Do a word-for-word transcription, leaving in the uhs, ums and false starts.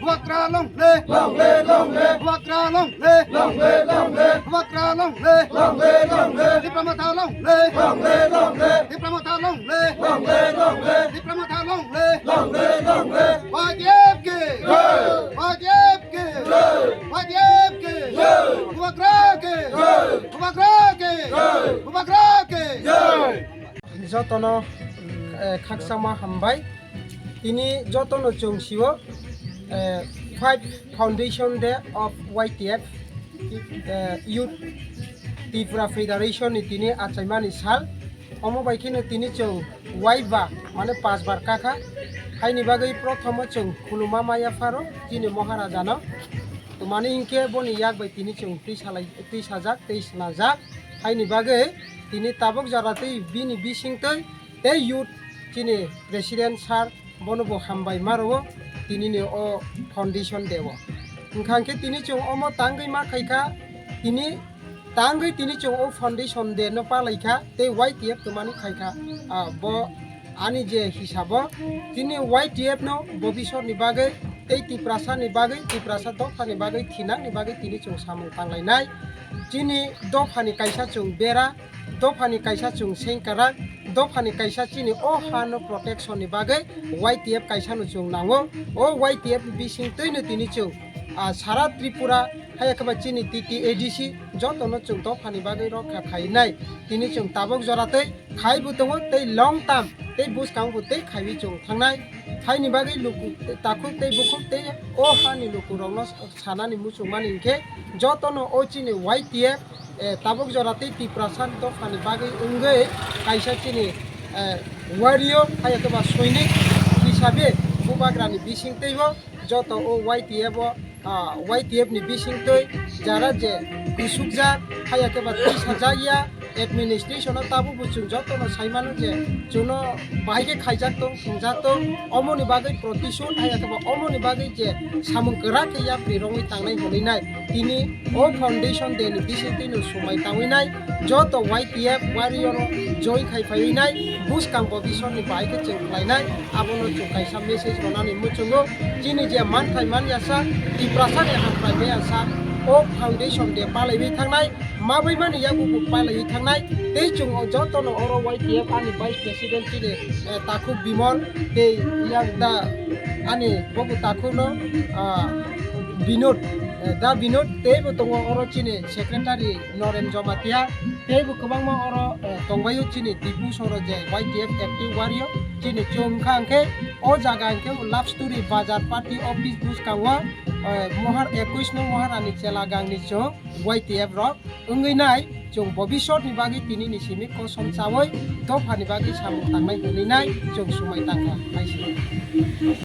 Bubagra long live! Long live, long live! Bubagra long live! Long live, long live! Bubagra long live! Long live, long live! Tipra Motha long live! Long live, long live! Tipra Motha long live! Long live, long live! Tipra Motha long live! Long live, long live! Y T F ki! Jai! Y T F ki! Jai! Y T F ki! Jai! Bubagra ki! Jai! Bubagra ki! Jai! Bubagra ki! Jai! Jotono, eh, khakchangma hambai. Tini jotono chwng sio, eh, five Foundation Day of Y T F, eh, Youth Tripura Federation ni tini achaimani sal. Omo bai kheno tini chwng waiba, mane pachbar kakha. Haini bagwi prothomo chwng khuluma maya pharo chini Maharajano. Twmani hinkhe boni yak bai tini chwng twi salai, twi sajak, twi snajak. Haini bagwi tini tabuk jora twi bini bisingtwi tei youth chini president sir bono bo hambai ma rwo tinini o foundation day o. Wngkha khe tini chwng omo tangwi ma khaikha, tini tangwi tini chwng o foundation day no palaikha tei Y T F twmani khaikha, ah, bo ani je hisabo tini Y T F no bobisor ni bagwi tei Tiprasa ni bagwi, Tiprasa dopha ni bagwi thinang ni bagwi tini chwng samung tanglainai. Chini dopha ni kaisa chwng bera, dophani kaisa chwng sengkrak, dophani kaisa chini o ha no protection ni bagwi Y T F kaisa no chwng nango. O Y T F bising twi no tini chwng, ah, sara Tripura, haya khe ba chini T T A D C joto no chwng dophani bagwi rokha khainai. Tini chwng tabuk jora tei khai bo tongo tei long term tei bwskang bo tei khaiwi chwng thangnai. Haini bagwi luku takhuk tei bukhuk tei o ha ni luku rok no sanani muchungmani hinkhe joto no o chini Y T F eh, tabuk jora tei Tiprasa dophani bagwi wngwi kaisa chini, eh, warrior, haiya khe ba soinik hisabe bubagrani bisingtwibo joto o Y T F o, ah, Y T F ni bisingtwi jara je kusukjak, haiya khe ba twisajakya administration o tabukbo chwng jotono sai mano je chwngno bahai khe khaijak tong, thwngjak tong, omoni bagwi protisud, haiya khe ba omoni bagwi je samung kwrak khe yapri rwngwi tangnai hwnwi nai. Tini o Foundation Day ni bisingtwi no swmai tangwi nai, joto Y T F warrior o join khai phaiwi nai, buskang bo bisor ni bahai khe chwng khlai nai, abono chwng kaisa message rwnani muchungo. Chini je manthai manya sa, Tiprasa ni hamkrai manya sa, o Foundation Day palaiwi thangnai, mabwi mani yago bo palaiwi thangnai, tei chwng o jotono oro Y T F ani Vice President chini, eh, takhuk Bimol, tei yang da ani bobo takhukno, ah, Binod, eh, da Binod, teibo tongo oro chini secretary Noren Jamatia, teibo kwbangma oro, eh, tongbaio chini Dipu Soro je Y T F active warrior, chini chwng wngkha hwnkhe o jaga hwnkhe Love Story Bazar Party Office bwskango, eh, Mohar ekush no Moharani Chela gangni chwng Y T F rok wngwi nai, chwng bobisot ni bagwi tini ni simi kosom chawi dophani bagwi samung tangnai hwnwi nai chwng swmai tangkha, hai se.